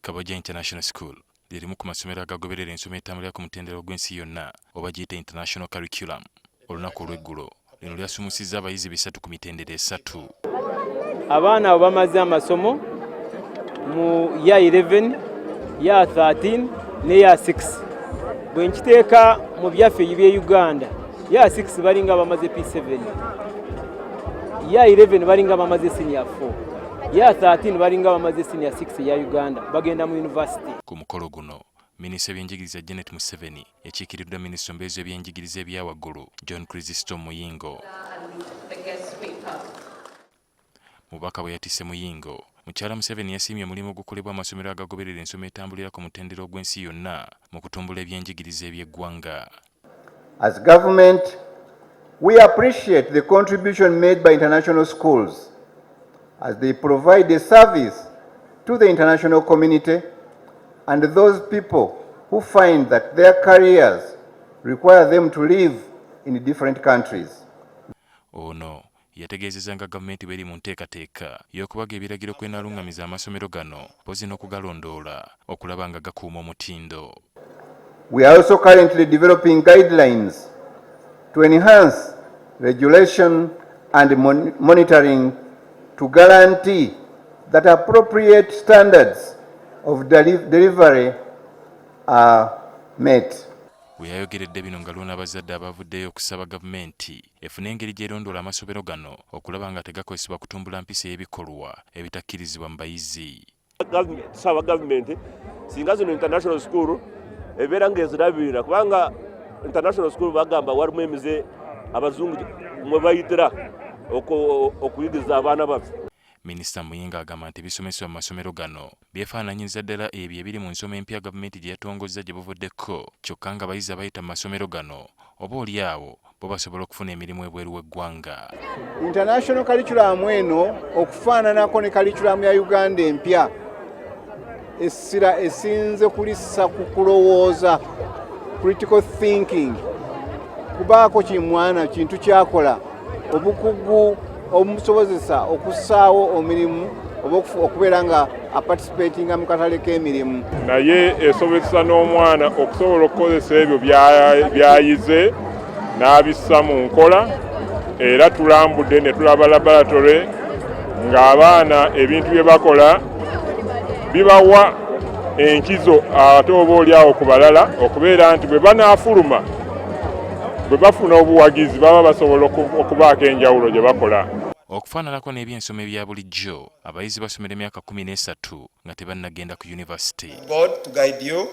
Kabojja International School lye limu ku masomero agagoberera ensoma etambulira ku mutendera ogw'ensi yonna oba giyite International Curriculum. Olunaku olw'eggulo lino lyasuumusizza abayizi 300 ku mitendera 3. Abaana abo bamaze amasomo mu ya 11, ya 13 ne ya 6. Bwe nkiteeka mu byaffe by'e Uganda, ya 6 balinga bamaze P7, ya 11 balinga bamaze senior 4, ya 13 balinga bamaze senior 6 ya Uganda, bagenda mu university. Ku mukolo guno Minisita w'ebyenjigiriza Janet Museveni yakiikiriddwa minisita omubeezi w'ebyenjigiriza ebya waggulu John Chrysostom Muyingo. Mu bubaka bwe yatisse Muyingo, Mukyala Museveni yasiimye omulimu ogukolebwa amasomero agagoberera ensoma etambulira ku mutendera ogw'ensi yonna mu kutumbula ebyenjigiriza eby'eggwanga. As government, we appreciate the contribution made by international schools as they provide a service to the international community and those people who find that their careers require them to live in different countries. Ono yategeezezza nga gavumenti bw'eri mu nteekateeka y'okubaga ebiragiro kw'enaalungamiza amasomero gano mpozzi n'okugalondoola okulaba nga gakuuma omutindo. We are also currently developing guidelines to enhance regulation and monitoring to guarantee that appropriate standards of delivery are met. We yayogeredde bino nga lwona abazadde abavuddeyo okusaba gavumenti efune engeri gy'erondoola amasomero gano okulaba nga tegakozesebwa kutumbula mpisa y'ebikolwa ebitakkirizibwa mu bayizi. Tusaba gavumenti singa zino international school ebeera ng'ezirabirira, kubanga international school bagamba walimu emize abazungu mwe bayitira okuyigiza abaana baffe. Minisita Muyingo agamba nti ebisomesebwa mu masomero gano byefaananyiriza ddala ebyo ebiri mu nsoma empya gavumenti gye yatongozza gye buvuddeko, kyokka nga abayizi abayita mu masomero gano oba oli awo bo basobola okufuna emirimu ebweru w'eggwanga. International curriculum eno okufaananako ne curriculum ya Uganda empya, essira esinze kulissa ku kulowooza, critical thinking, kubaako kimwana kintu kyakola, obukugu obumusobozesa okussaawo emirimu oba okubeera nga aparticipatinga mu katale k'emirimu. Naye esobozesa n'omwana okusobola okukozesa ebyo by'ayize n'abissa mu nkola. Era tulambudde ne tulaba laboratory ng'abaana ebintu bye bakola bibawa enkizo ate oba oli awo ku balala, okubeera nti bwe banaafuluma, bwe bafuna obuwagizi, baba basobola okubaako enjawulo gye bakola. Okufaananako n'ebyensoma ebya bulijjo, abayizi basomera emyaka 13 nga tebannagenda ku yunivasite. God to guide you.